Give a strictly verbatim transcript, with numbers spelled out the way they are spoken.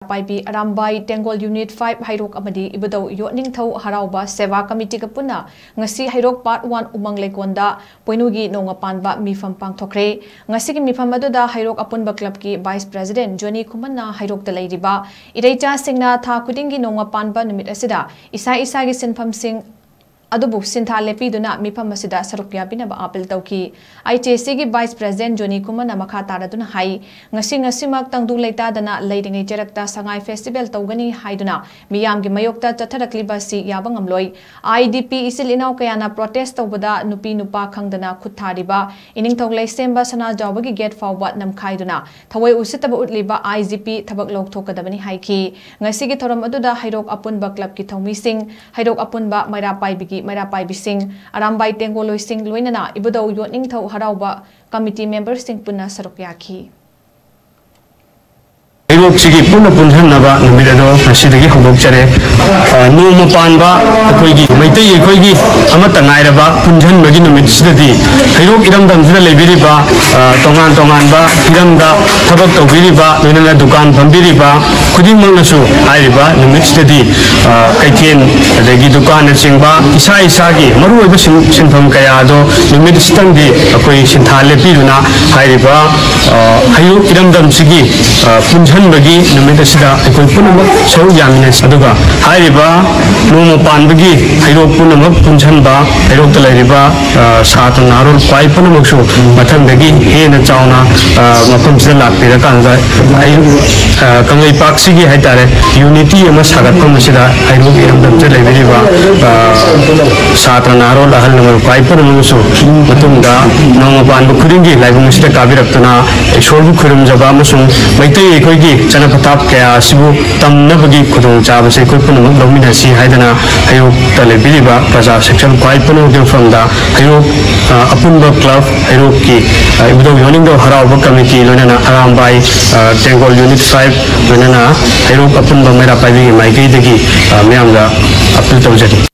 ꯄꯥꯏꯕꯤ Arambai ꯇꯦꯡꯒꯣꯜ unit five ꯍꯩꯔꯣꯛ ꯑꯃꯗꯤ ꯏꯕꯨꯙꯧ ꯌꯣꯠꯅꯤꯡꯊꯧ ꯍꯔꯥꯎꯕ ꯁꯦꯕꯥ ꯀꯃꯤꯇꯤꯒ ꯄꯨꯟꯅ ꯉꯁꯤ ꯍꯩꯔꯣꯛ ꯄꯥꯔꯠ ꯋꯥꯟ ꯎꯃꯪ ꯂꯩꯀꯣꯟꯗ ꯄꯣꯏꯅꯨꯒꯤ ꯅꯣꯡꯃ ꯄꯥꯟꯕ ꯃꯤꯐꯝ ꯄꯥꯡꯊꯣꯛꯈ꯭ꯔꯦ꯫ ꯉꯁꯤꯒꯤ ꯃꯤꯐꯝ ꯑꯗꯨꯗ ꯍꯩꯔꯣꯛ ꯑꯄꯨꯟꯕ ꯀ꯭ꯂꯕꯀꯤ ꯚꯥꯏꯁ ꯄ꯭ꯔꯦꯁꯤꯗꯦꯟꯠ ꯖꯣꯅꯤ ꯈꯨꯃꯟꯅ ꯍꯩꯔꯣꯛꯇ ꯂꯩꯔꯤꯕ ꯏꯔꯩꯆꯥꯁꯤꯡꯅ ꯊꯥ ꯈꯨꯗꯤꯡꯒꯤ ꯅꯣꯡꯃ ꯄꯥꯟꯕ ꯅꯨꯃꯤꯠ ꯑꯁꯤꯗ ꯏꯁꯥ ꯏꯁꯥꯒꯤ ꯁꯤꯟꯐꯝꯁꯤꯡ ꯑꯗꯨꯕꯨ ꯁꯤꯟꯊꯥ ꯂꯦꯞꯄꯤꯗꯨꯅ ꯃꯤꯐꯝ ꯑꯁꯤꯗ ꯁꯔꯨꯛ ꯌꯥꯕꯤꯅꯕ ꯑꯥꯄꯤꯜ ꯇꯧꯈꯤ꯫ ꯑꯥꯏ ꯇꯤ ꯑꯦꯁ ꯁꯤꯒꯤ ꯚꯥꯏꯁ ꯄ꯭ꯔꯦꯁꯤꯗꯦꯟꯠ ꯖꯣꯅꯤ ꯈꯨꯃꯟꯅ ꯃꯈꯥ ꯇꯥꯔꯗꯨꯅ ꯍꯥꯏ, ꯉꯁꯤ ꯉꯁꯤꯃꯛ ꯇꯪꯗꯨ ꯂꯩꯇꯥꯗꯅ ꯂꯩꯔꯤꯉꯩ ꯆꯩꯔꯛꯇ ꯁꯉꯥꯏ ꯐꯦꯁꯇꯤꯚꯦꯜ ꯇꯧꯒꯅꯤ ꯍꯥꯏꯗꯨꯅ ꯃꯤꯌꯥꯝꯒꯤ ꯃꯥꯌꯣꯛꯇ ꯆꯠꯊꯔꯛꯂꯤꯕ ꯑꯁꯤ ꯌꯥꯕ ꯉꯝꯂꯣꯏ꯫ ꯑꯥꯏ ꯗꯤ ꯄꯤ ꯏꯆꯤꯜ ꯏꯅꯥꯎ ꯀꯌꯥꯅ ꯄ꯭ꯔꯣꯇꯦꯁ ꯇꯧꯕꯗ ꯅꯨꯄꯤ ꯅꯨꯄꯥ ꯈꯪꯗꯅ ꯈꯨꯠ ꯊꯥꯔꯤꯕ, ꯏꯅꯤꯡꯊꯧ ꯂꯩꯁꯦꯝꯕ ꯁꯅꯥꯖꯥꯎꯕꯒꯤ ꯒꯦꯠ ꯐꯥꯎꯕ ꯅꯝꯈꯥꯏꯗꯨꯅ ꯊꯑꯣꯏ ꯎꯁꯤꯠꯇꯕ ꯎꯠꯂꯤꯕ ꯑꯥꯏ ꯖꯤ ꯄꯤ ꯊꯕꯛ ꯂꯧꯊꯣꯛꯀꯗꯕꯅꯤ ꯍꯥꯏꯈꯤ꯫ ꯉꯁꯤꯒꯤ ꯊꯧꯔꯝ ꯑꯗꯨꯗ ꯍꯩꯔꯣꯛ ꯑꯄꯨꯟꯕ ꯀ꯭ꯂꯕꯀꯤ ꯊꯧꯃꯤꯁꯤꯡ, ꯍꯩꯔꯣꯛ ꯑꯄꯨꯟꯕ ꯃꯩꯔꯥ ꯄꯥꯏꯕꯤꯒꯤ ꯃꯩꯔꯥ ꯄꯥꯏꯕꯤꯁꯤꯡ, ꯑꯔꯥꯝꯕꯥꯏ ꯇꯦꯡꯒꯣꯜꯂꯣꯏꯁꯤꯡ, ꯂꯣꯏꯅꯅ ꯏꯕꯨꯙꯧ ꯌꯣꯠꯅꯤꯡꯊꯧ ꯍꯔꯥꯎꯕ ꯀꯃꯤꯇꯤ ꯃꯦꯝꯕꯔꯁꯤꯡ ꯄꯨꯟꯅ ꯁꯔꯨꯛ ꯌꯥꯈꯤ꯫ ꯍꯩꯔꯣꯛꯁꯤꯒꯤ ꯄꯨꯟꯅ ꯄꯨꯟꯁꯤꯟꯅꯕ ꯅꯨꯃꯤꯠ ꯑꯗꯣ ꯉꯁꯤꯗꯒꯤ ꯍꯧꯗꯣꯛꯆꯔꯦ꯫ ꯑ, ꯅꯣꯡꯃ ꯄꯥꯟꯕ ꯑꯩꯈꯣꯏꯒꯤ ꯃꯩꯇꯩ ꯑꯩꯈꯣꯏꯒꯤ ꯑꯃꯠꯇ ꯉꯥꯏꯔꯕ ꯄꯨꯟꯁꯤꯟꯕꯒꯤ ꯅꯨꯃꯤꯠꯁꯤꯗꯗꯤ ꯍꯩꯔꯣꯛ ꯏꯔꯝꯗꯝꯁꯤꯗ ꯂꯩꯕꯤꯔꯤꯕ, ꯑ, ꯇꯣꯉꯥꯟ ꯇꯣꯉꯥꯟꯕ ꯍꯤꯔꯝꯗ ꯊꯕꯛ ꯇꯧꯕꯤꯔꯤꯕ, ꯂꯣꯏꯅꯅ ꯗꯨꯀꯥꯟ ꯐꯝꯕꯤꯔꯤꯕ ꯈꯨꯗꯤꯡꯃꯛꯅꯁꯨ ꯍꯥꯏꯔꯤꯕ ꯅꯨꯃꯤꯠꯁꯤꯗꯗꯤ, ꯑ, ꯀꯩꯊꯦꯜ ꯑꯗꯒꯤ ꯗꯨꯀꯥꯟꯅꯆꯤꯡꯕ ꯏꯁꯥ ꯏꯁꯥꯒꯤ ꯃꯔꯨꯑꯣꯏꯕ ꯁꯤꯟ-, ꯁꯤꯟꯐꯝ ꯀꯌꯥ ꯑꯗꯣ ꯅꯨꯃꯤꯠꯁꯤꯇꯪꯗꯤ ꯑꯩꯈꯣꯏ ꯁꯤꯟꯊꯥ ꯂꯦꯞꯄꯤꯗꯨꯅ ꯍꯥꯏꯔꯤꯕ, ꯑ, ꯍꯩꯔꯣꯛ ꯏꯔꯝꯗꯝꯁꯤꯒꯤ, ꯑ, ꯄꯨꯟꯁꯤꯟꯕꯒꯤ ꯅꯨꯃꯤꯠ ꯑꯁꯤꯗ ꯑꯩꯈꯣꯏ ꯄꯨꯝꯅꯃꯛ ꯁꯔꯨꯛ ꯌꯥꯃꯤꯟꯅꯁꯤ꯫ ꯑꯗꯨꯒ ꯍꯥꯏꯔꯤꯕ ꯅꯣꯡꯃ ꯄꯥꯟꯕꯒꯤ ꯍꯩꯔꯣꯛ ꯄꯨꯝꯅꯃꯛ ꯄꯨꯟꯁꯤꯟꯕ, ꯍꯩꯔꯣꯛꯇ ꯂꯩꯔꯤꯕ, ꯑ, ꯁꯥꯇ꯭ꯔ ꯅꯍꯥꯔꯣꯜ ꯈ꯭ꯋꯥꯏ ꯄꯨꯝꯅꯃꯛꯁꯨ ꯃꯊꯪꯗꯒꯤ ꯍꯦꯟꯅ ꯆꯥꯎꯅ, ꯑ, ꯃꯐꯝꯁꯤꯗ ꯂꯥꯛꯄꯤꯔꯀꯥꯟꯗ ꯑꯩ, ꯑ, ꯀꯪꯂꯩꯄꯥꯛꯁꯤꯒꯤ ꯍꯥꯏꯇꯥꯔꯦ, ꯌꯨꯅꯤꯇꯤ ꯑꯃ ꯁꯥꯒꯠꯐꯝ ꯑꯁꯤꯗ ꯍꯩꯔꯣꯛ ꯏꯔꯝꯗꯝꯗ ꯂꯩꯕꯤꯔꯤꯕ, ꯑ, ꯁꯥꯇ꯭ꯔ ꯅꯍꯥꯔꯣꯜ ꯑꯍꯜ ꯂꯃꯟ ꯈ꯭ꯋꯥꯏ ꯄꯨꯝꯅꯃꯛꯁꯨ ꯃꯇꯨꯡꯗ ꯅꯣꯡꯃ ꯄꯥꯟꯕ ꯈꯨꯗꯤꯡꯒꯤ ꯂꯥꯏꯕꯨꯡ ꯑꯁꯤꯗ ꯀꯥꯕꯤꯔꯛꯇꯨꯅ ꯏꯁꯣꯔꯕꯨ ꯈꯨꯔꯨꯝꯖꯕ ꯑꯃꯁꯨꯡ ꯃꯩꯇꯩ ꯑꯩꯈꯣꯏꯒꯤ ꯆꯠꯅ ꯄꯊꯥꯞ ꯀꯌꯥ ꯑꯁꯤꯕꯨ ꯇꯝꯅꯕꯒꯤ ꯈꯨꯗꯣꯡꯆꯥꯕꯁꯦ ꯑꯩꯈꯣꯏ ꯄꯨꯝꯅꯃꯛ ꯂꯧꯃꯤꯟꯅꯁꯤ ꯍꯥꯏꯗꯅ ꯍꯩꯔꯣꯛꯇ ꯂꯩꯕꯤꯔꯤꯕ ꯄ꯭ꯔꯖꯥ ꯁꯦꯛꯁꯟ ꯈ꯭ꯋꯥꯏ ꯄꯨꯝꯅꯃꯛꯀꯤ ꯃꯐꯝꯗ ꯍꯩꯔꯣꯛ, ꯑ, ꯑꯄꯨꯟꯕ ꯀ꯭ꯂꯕ ꯍꯩꯔꯣꯛꯀꯤ, ꯑ, ꯏꯕꯨꯙꯧ ꯌꯣꯅꯤꯡꯊꯧ ꯍꯔꯥꯎꯕ ꯀꯃꯤꯇꯤ ꯂꯣꯏꯅꯅ ꯑꯔꯥꯝꯕꯥꯏ, ꯑ, ꯇꯦꯡꯒꯣꯜ ꯌꯨꯅꯤꯠ ꯐꯥꯏꯚ ꯂꯣꯏꯅꯅ ꯍꯩꯔꯣꯛ ꯑꯄꯨꯟꯕ ꯃꯩꯔꯥ ꯄꯥꯏꯕꯤꯒꯤ ꯃꯥꯏꯀꯩꯗꯒꯤ, ꯑ, ꯃꯌꯥꯝꯗ ꯑꯄꯤꯜ ꯇꯧꯖꯔꯤ꯫